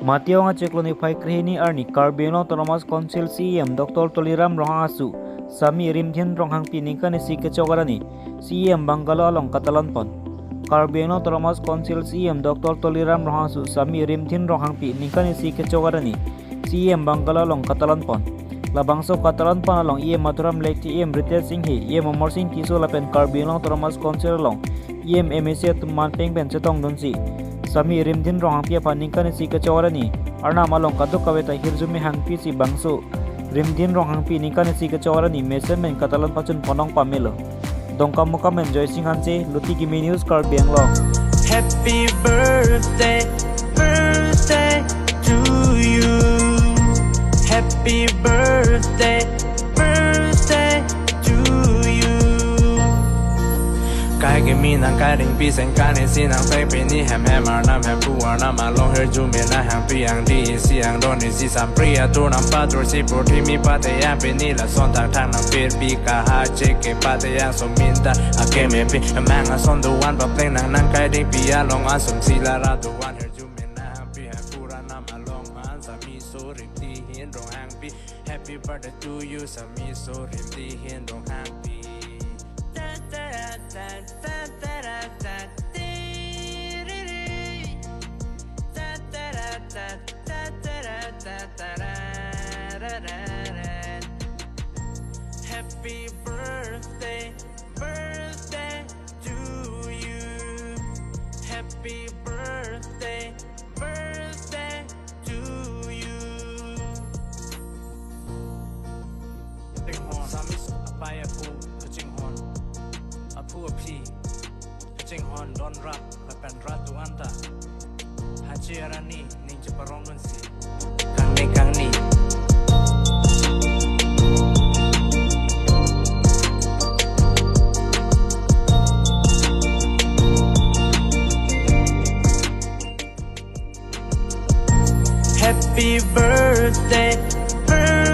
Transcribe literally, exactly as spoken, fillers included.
Matiyong achiklo niphai krehini arni Karbi Anglong Autonomous Council C E M Doctor Tuliram Ronghang asu Sami Rimdhin Ronghangpi ningkan isi kechok arni C E M bungalow along katalon pon. Karbi Anglong Autonomous Council C E M Doctor Tuliram Ronghang asu Sami Rimdhin Ronghangpi ningkan isi kechok arni C E M bungalow along katalon pon. Labangso katalon pon along E M Madhuram Lekti, E M Ritesh Enghi, E M Amarsing Tisso lapen Karbi Anglong Autonomous Council along E M, M A C atum manpeng pen chetongdunsi Sami Rimdhin Ronghangpi aphan ningkan isi kechok arni Arnam along kadokave ta hirjume hangpisi bangso Rimdhin Ronghangpi ningkan isi kechok arni mesen pen katalon pachun ponlong pamelo. Dongkamukam pen Joysing Hanse, Luti Kimi News, Karbi Anglong. Happy birthday, birthday to you. Happy birthday, birthday to you. Kaikimi nangkadingpi sengkan isi nangpekpini hem hem Arnam hemphu Arnam along hirjume nanghangpi angdi isi angdon isi sampri atur nangpatursi purthimi pateyang pini lason thakthak nangpirpi kaha cheke pateyang sominta akeme pi emang ason doan papleng nang nangkadingpi along asumsi lara doan hirjume nanghangpi hemphu Arnam along an Sami Sorim Tihin Ronghangpi. Happy birthday to you, Sami Sorim Tihin Ronghangpi. Happy birthday, birthday to you. Happy birthday, birthday to you. Chinghon, Sami apai apo kachinghon, aphu aphi kachinghon, don rat lapen rat do-an ta hache arni ning cheparongdunsi kangni kangni. Happy birthday, birthday.